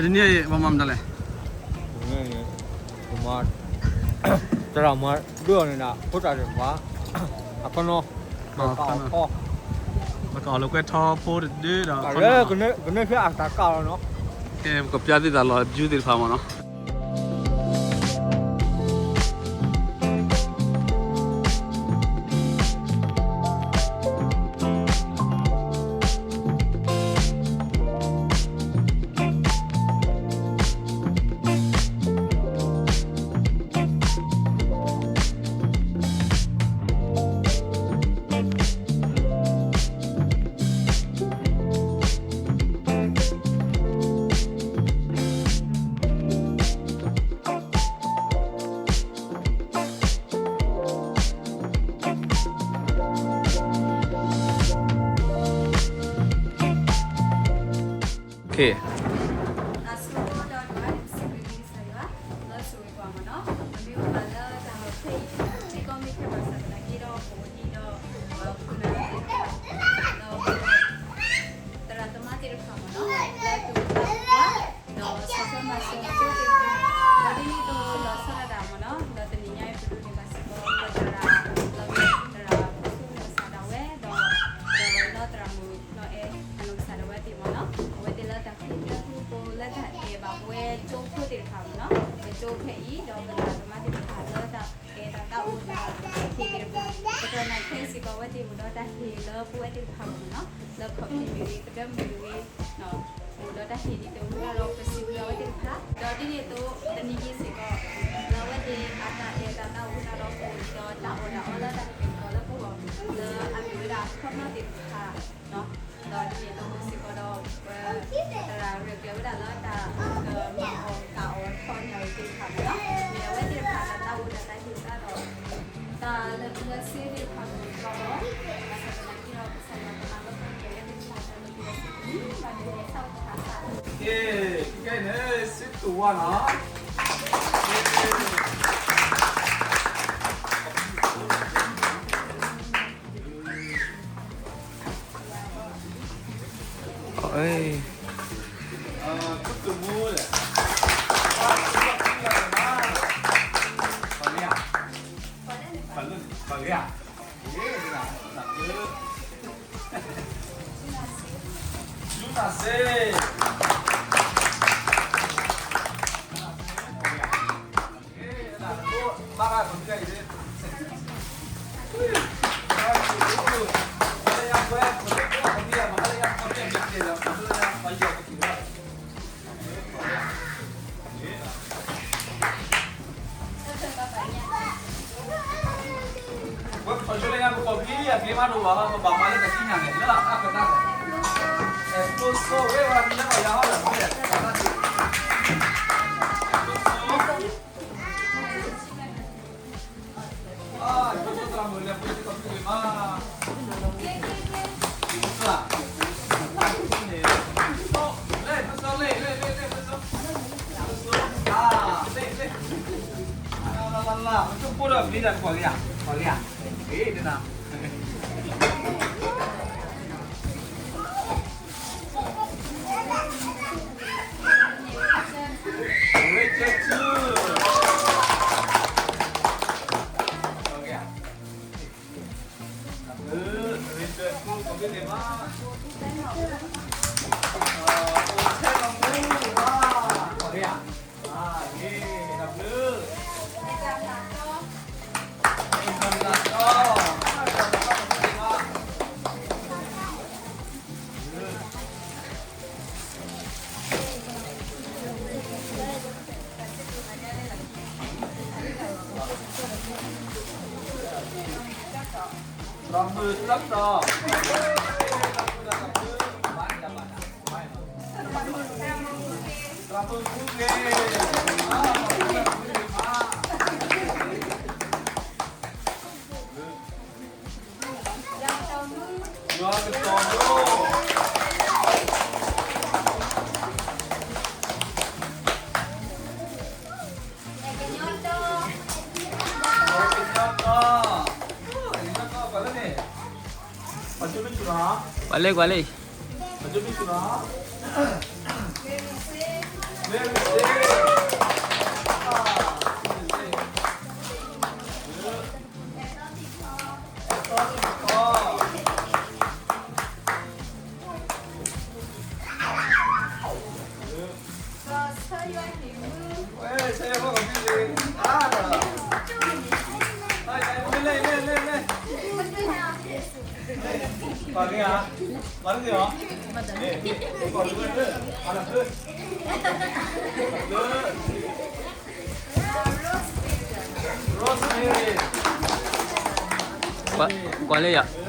တနံၤအံၤ ပမၤမတၤလဲၣ်, ပမၤ တရၣ်မၤဒိၣ်အီၤန့ၣ်ဒီး ဖိတၢ်တပှၤ အခီနီၤ ပကအီၣ်လၢကွဲထီဖိတဒုဒီး ကနဲဖဲအတၢ်ကၢ်လီၤနီၤ, ပကပျၢ်သ့ၣ်သးလီၤ view သ့ၣ်တဖၣ်မ့ၢ်နီၤ. တၢ်ဆိကမိၣ်ဒီးဒိးန့ၣ် ပစံးဘျုးကစၢ်ယွၤ လၢဆိၣ်ဂ့ၤပှၤမ့ၢ်နီၤ, ပမ့ၢ်အိၣ်ဘၣ်လၢတၢ်လီၢ်ဖဲအံၤ မ့ၢ်ကီမ့ၢ်ခဲဘၣ်ဆၣ်သနာ်က့ဒီး ပအိၣ်ဒံးဒီး ခိၣ်နၢ်သ့ၣ်တဖၣ် ဒီး သရၣ်သမါသ့ၣ်တဖၣ်မ့ၢ်နီၤ လၢတူၢ်ဘၣ်ပှၤ ဒီးဆီၣ်ထွဲမၤစၢၤကၠိသ့ၣ်တဖၣ်, ဒီးဒ်န့ၣ်အသိးလီၤဆီဒၣ်တၢ်မ့ၢ်နီၤ လၢတနံၤညါအံၤ ပဒိးန့ၢ်ဘၣ်စ့ၢ်ကီး ပသရၣ် လၢသရၣ်ဖိဆူၣ်မုၢ်ဆါဒၣ်ဝဲ ဒီး ဒီးနီၢ်သရၣ်မုၣ်နီၢ်အဲၣ် အနီၢ်ကစၢ်ဒၣ်ဝဲသ့ၣ်မ့ၢ်နီၤ အဝဲသ့ၣ်လၢတၢ်ဃ့ကညးဖိလၢတၢ်အဲၣ်ဘၣ်ပဝဲကၠိဖိသ့ၣ်တဖၣ်မ့ၢ်နီၤ ပကၠိဖဲအံၤ ဒီးပသရၣ်သမါသ့ၣ်တဖၣ်လၢတၢ်အဲၣ်တၢ်သးအိၣ်တၢ်ဟ့ၣ်သ့ၣ်တဖၣ် ကတီၢ်နၢ်ခဲစ့ၢ်ကီးအဝဲသ့ၣ်အိၣ်ဒီးတၢ်ဟ့ၣ်လၢပဝဲသ့ၣ်တဖၣ်မ့ၢ်နီၤ လၢခီၣ်ဖံးမ့ၢ်ဂ့ၤ ကဒၢမ့ၢ်ဂ့ၤ အိၣ်ဒီးတၢ်ဟ့ၣ်ဒ်တမူဒီးပစံးဘျုးအဝဲသ့ၣ်တဖၣ် ဒီးဒ်န့ၣ်အသိး တနံၤညါစ့ၢ်ကီး လၢအဝဲသ့ၣ်အတၢ်အဲၣ်တၢ်သးအိၣ်ဒီးတၢ်အိၣ်ဒီးအီလၢတၢ်ကပံာ်ကီၤလၢပဂီၢ် လၢအမ့ၢ်ဝဲဒၣ်ခီနီၢ်သ့ၣ်တဖၣ် ဒီးဒ်န့ၣ်အသိးစ့ၢ်ကီးဒီး ပသရၣ်ရဲၣ်ကျဲၤဝဲဒၣ်လၢတၢ်ကမၤအီၣ်ကၤအီၣ်ထီၣ်ညၣ်အံၤသ့ၣ်တဖၣ်မ့ၢ်နီၤ မ့ၢ်အဝဲသ့ၣ်တဖၣ်တၢ်သးအိၣ်ဒီးတၢ်ဟ့ၣ်သးဒီး တၢ်လၢာ်လၢာ်ဆ့သ့ၣ်တဖၣ်မ့ၢ်ကီးလီၤ ဘၣ်ဆၣ်သနာ်က့ဒီးကစၢ်ယွၤကမၤလၢပှဲၤကဲသ့ၣ်တဖၣ်ဒီးလၢပဂီၢ် ကဲန့ၣ် စ့တူၢ်ဝါနီၤ ဝဲပထီၣ်ဆိလၢညါ ပကီၢ်ပလံၤအကျဲမးတအိၣ်ဘၣ် ပဘၣ်မၤလၢတၢ်ခံညါန့ၣ် လၢအကတၢၢ် အဲၣ်ကျိစိဝဲဝဲမံၤလၢပှၤယၤဟီလၢမူလဲၣ် အဲၣ်ကျိစိ ပှၤလၢကွၢ်လၢ ကွၢ်လၢယၤ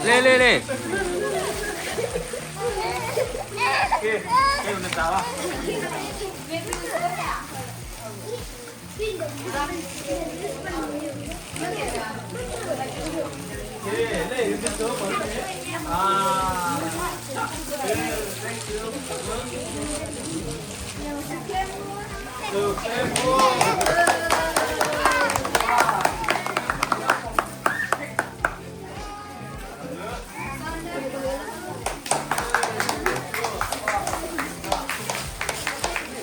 လ့လ့လ့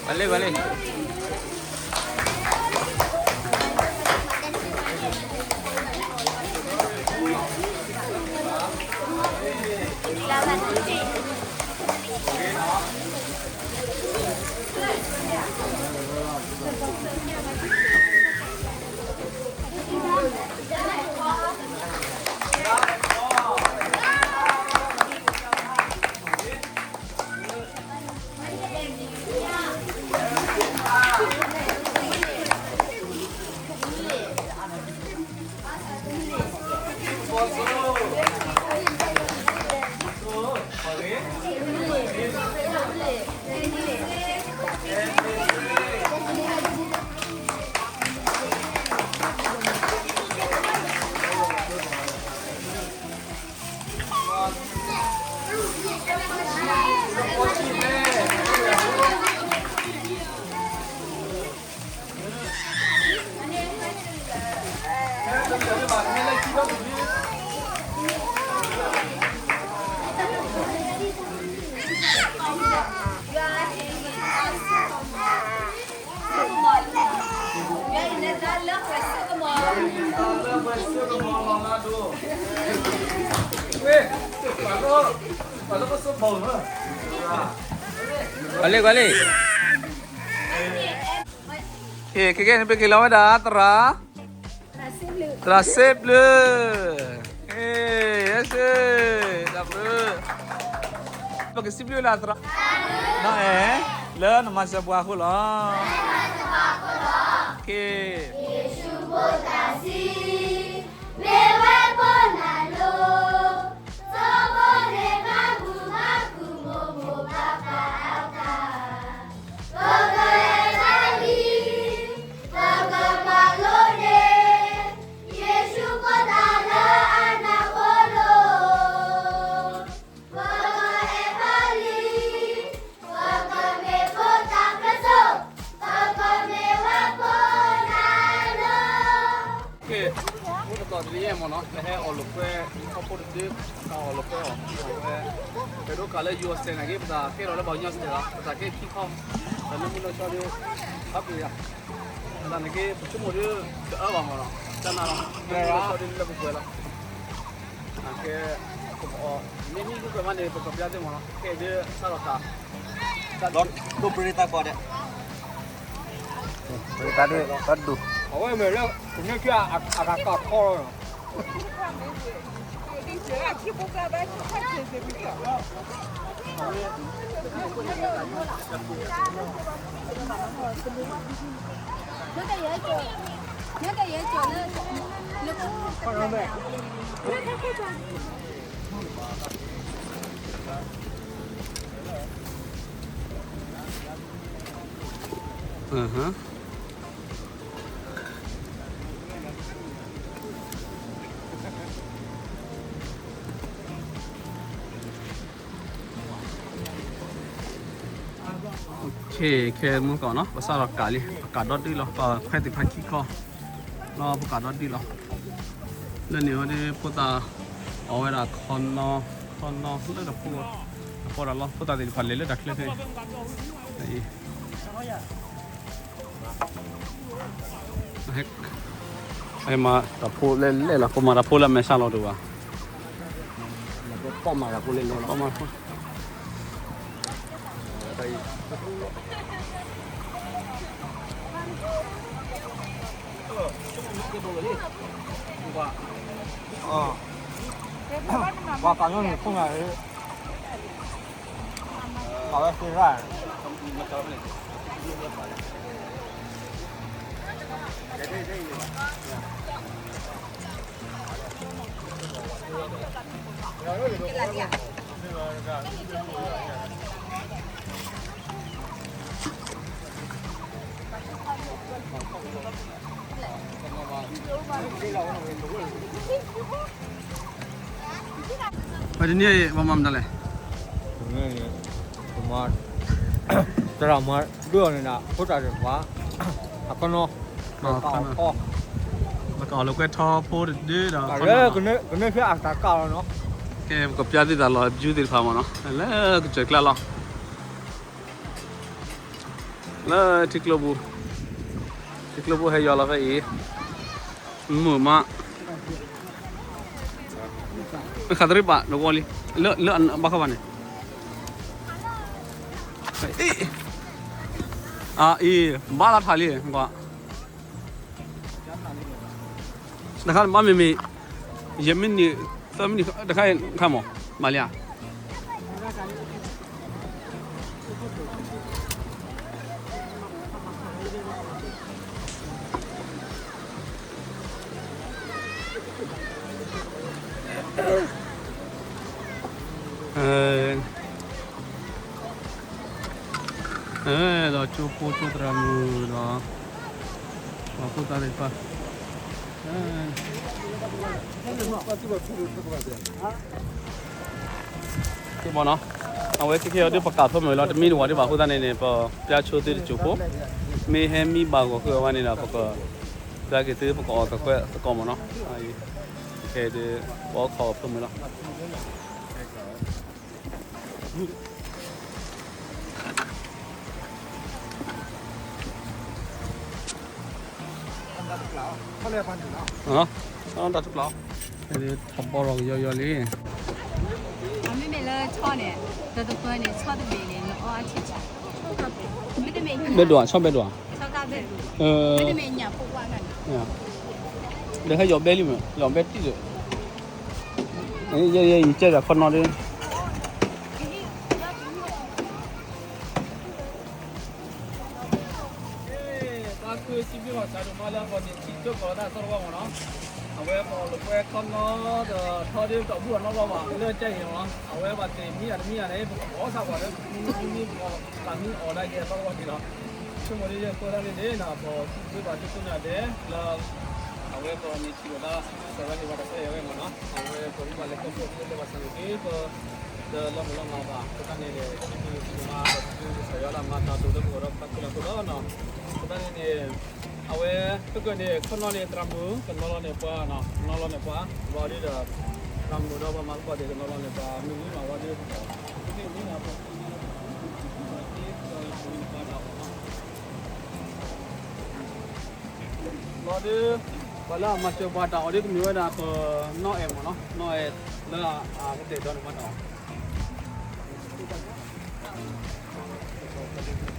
ပှၤလ့ပှၤလ့ ပှၤလ့ၣ် ပှၤလ့ၣ်. ကဲ ခဲကနံၣ် ပကဟ့ၣ်လီၤဝဲဒၣ် သရၣ် သရၣ်စ့ဘျုး. ကဲ ယဲၢ်စ့ တၢ်ဘျုး. ပကစံးဘျုးလၢသရၣ် နီၢ်အဲၣ် လၢနမၤစၢၤပှၤအဃိလီၤ. ကဲ ယ့ၣ်ၡူးဖိတၢ်စံး မ့ၢ်ဝဲပနၤလိၤ, စီၤဘီန့ၣ်မၤမုာ်မၤခုၣ်မိၢ်မိၢ်ပၢ်ပၢ်အတၢ်, ပကအဲၣ်ဘၣ်လံ, ပကမၤလိန့ၢ် ယ့ၣ်ၡူးဖိတၢ်လၢအနၢ်ဖိလိၤ. ပကအဲၣ်ဘၣ်လံ, ပကမ့ၢ်ဖိတၢ်ကစီၣ်, ပကမ့ၢ်ဝဲဖိနၤလၢ ကဲ အိၣ်တသီတနံၤအံၤမ့ၢ်နီၤ ပဟဲအီၣ်လိာ်ကွဲ ထီဘိတဒု ပကအီၣ်လိာ်ကွဲအီၤ ဝဲ ပဒိၣ်ကးလၢယိၤစဲးနာ်က့ ပသးကဲထီၣ်လၢဘၣ်ညီစဲးလီၤ ပသးကဲခံခီ တၢ်လၢမုၢ်လီၤဆီဒီး ဟးပျံၤယၤ ပသးနာ်က့ ပဆိကမိၣ်ဒီး တအၢဘၣ်မ့ၢ်နီၤ တၢ်နာ်လီၤ မုၢ်လီၤဆီဒီးလၢပပှဲၤလီၤ ကဲ ပကအီၣ် မ့မ့ၢ်ဒ်ကွဲးမးန့ၣ် ပကပျၢ်သ့ၣ်မ့ၢ်နီၤ ခဲအံၤဒ်စးထီၣ်တၢ် ဒိၣ်ပရ့တၢ်ကီးဒဲး ပရ့တၢ်ဒ်တၢ်ဒိၣ် အဝဲမ့ၢ်လၢ ကန့ၢ်ကၢအကါကီၢ်လီၤ ခဲမုၢ်ကီၢ်နီၤ ပစးထီၣ်ကးလံ ပကးဒီဒုၣ်လီၤ ပခွဲးသ့ၣ်တဖၣ်ခံခီ လီၤ ပကးဒီဒုၣ်လီၤ လၢန့ၣ်ဝဲဒၣ်ဖိသၣ် အီၣ်ဝဲဒၣ်ခီနီ ခီနီလၢတဖိ တဖိဒီးလီၤ ဖိသၣ်သ့ၣ်တဖၣ်လဲၤလၢတၢ်ချၢခဲအံၤ ဟဲမၤတၢ်ဖိလဲၣ်လဲၣ်လီၤ ကမၤတၢ်ဖိလၢအမဲာ်ဆှးလီၤတအိၣ်ဘၣ် ပီၣ်မၤတၢ်ဖိလဲၣ်လဲၣ်လီၤ ပီၣ်မၤတၢ်ဖိ ပှၤကညီန့ၣ် ခိၣ်နၢ် အဝဲသ့ၣ်ရၣ် ပတနံၤအံၤ ပမၤမနုၤလဲၣ်, ပမၤ သရၣ်မၤဒိၣ်အီၤန့ၣ်ဒီး ဖိသၣ်သ့ၣ်တဖၣ် အကနီ ပကအီၣ်လိာ်ကွဲထီဖိတဒုဒီး ကနၢဖဲအတၢ်ကးလီၤနီၤ, ကဲ ပကပျၢ်သ့ၣ်တၢ်လီၤ view သ့ၣ်တဖၣ်မ့ၢ်နီၤ လၢကစၢၢ်ကျါလီၤ. လၢထံကျိပူၤ, ထံကျိပူၤဟဲယွၤလီၤဖဲအံၤ, မုာ်မး, မ့ၢ်ခးတရံးဘၣ်တဝီလံ, လၢ လၢဘၣ်ဃီဘၣ်န့ၣ်, အံၤ, အံၤ, ဘၣ်လၢထးလံ, ကွၢ် တခါဘၣ်မ့မ့ၢ်, ယဲၢ်မံးနံး, သၢမံးနံး, တခါခါမး, မၤလံဧါ. ဒီးကၠိဖိကၠိသရၣ်မုၣ်ဒီး ပှၤဖိသၣ်သ့ၣ်တဖၣ် ဘၣ်နီၤ, အဝဲခဲခဲအံၤဒ်ပကးဖၢမုၢ်လီၤ, တမံၤတဝီဒံးဘၣ်အဃိသတးန့ၣ်န့ၣ် ပပျၢ်ဆိသုတစိၢ်ဖိ, မ့ၢ်ဟဲမံဘၣ်ဂီၤဃုာ်အဝဲန့ၣ်ဒီး ပကပျၢ်က့ၤသု ပကအီၣ်သကိးသကိးမ့ၢ်နီၤ, ခဲအံၤဒ် ပအီၣ်ခိးဖၢမုၢ်လီၤ. အ တၢ်ထူၣ်ကျီ, ထီဘီရီၤကယီယီလံ. မ့မ့ၢ်လၢဆီန့ၣ်, ဒီးတပၢန့ၣ် ဆီတဘ့ၣ်န့ၣ် နအီအထံၣ်ဆီ, ဘဲဒိၣ်ဧါ, ဆီဘဲဒိၣ်ဧါ, မ့တမ့ၢ်ညၣ်ဖိဝါန့ၣ်, ဒီးဟဲယီၤဘဲလံမ့ၢ် ယီၤဘဲတံၢ်ဒီး, ယဲယဲယကဲဒီးခီနီဒီး တၢ်ခုစံးဘျုးဘၣ်စၢ်ဒိၣ်မးလၢအဂီၢ်န့ၣ် ထံၣ်ကၠိကီၢ်လီၤတၢ်သီတဝီမ့ၢ်နီၤ, အဝဲပအီၣ်လိာ်ကွဲခီနီဒီးထီဒ်တၢ်ဘူၣ်အနီၢ်ဘီဘၣ် လၢကဲအံၤလီၤ, အဝဲဘၣ်သ့ၣ်မံအတမံယၤန့ၣ် ပကအီၣ်ဆၣ်ကွၢ်လၢ မံမံမံ ပကီၢ်တၢ်မံအီၣ်ဒၣ်ကဲသီတဝီက့ၤလီၤ, ဆိကမိၣ်လၢယဲအဃိသတးန့ၣ်န့ၣ် ပစံးဘျုးဘၣ်ဒ်သိးန့ၣ်ဒဲးလၢ အဝဲပအီၣ်န့ၣ်ထံၣ်လိာ်သး စၢ်ဝဲန့ၣ်ဘၣ်တၢ်ဆၢယၤဝဲမ့ၢ်နီၤ, အဝဲပမ့ၢ်ဘၣ်လဲၤခီဖျိလၢပှၤစၢ်န့ၣ်က့ၤ ပ ဒီးလီၤမုၢ်လီၤမၢ်ဘၣ် အဃိသတးန့ၣ်န့ၣ် စံးဘျုးစံးဘျုးမး ဒီးစံးဘျုးကစၢ်ယွၤလၢအမၤတၢ်ဒိၣ်လၢပဂီၢ်ဒီးပသးခုလၢ်အဃိလီၤနီၤ, အဃိသတးန့ၣ်န့ၣ် အဝဲ ပကၢၢ်န့ၣ် ခီနီန့ၣ် သရၣ်မုၣ် ကနီၤလီၤန့ၢ်ပှၤနီၤ, ကနီၤလီၤန့ၢ်ပှၤ ဘၣ်ဒီး သရၣ်မုၣ်ဒီးပှၤမၤသကိးသ့ၣ် ကနီၤလီၤန့ၢ်ပှၤမုၢ်နံၤမး ဘၣ်ဒီး ပကမ့ၢ်မ့ၢ်နီၤ ပကမ့ၢ်မ့ၢ်နီၤ ပကမ့ၢ်မ့ၢ်နီၤ ပှၤဒၣ်အီၤနီၤ ဘၣ်ဒီး ပှၤလၢအမၤစၢၤပှၤတၢ်အီၣ်ဒ်ကမ့ၢ်ဝဲဒၣ် ပနီၢ်အဲၣ်မ့ၢ်နီၤ, နီၢ်အဲၣ်လၢအကတဲာ်ကတီၤန့ၢ်ပှၤတၢ်အီၣ်ဒီးစံးဘျုးဘၣ်နီၤ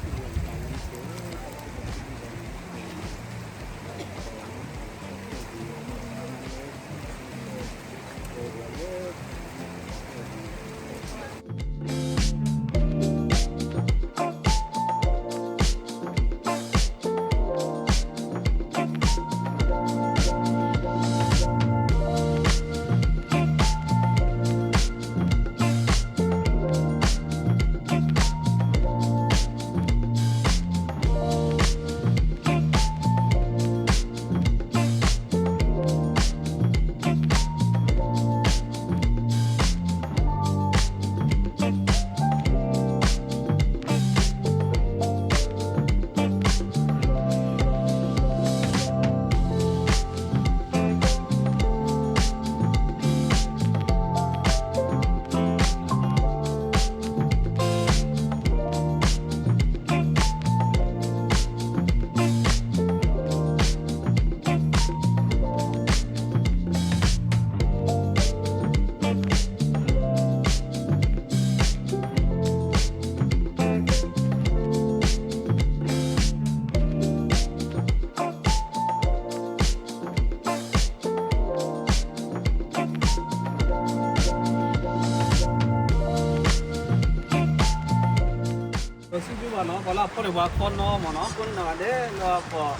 ပှၤလၢအဖီၣ်န့ၢ်ပှၤခီနီမ့ၢ်နီၤ ကိးနံၤဒဲးလၢပှၤ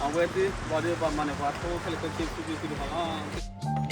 အဝဲသ့ၣ် ဘၣ်ဒီးပှၤမၤန့ၢ်ပှၤထိခဲလၢာ်ခဲဆ့ စံးဘျုးစံးဘျုးဘၣ်လီၤ.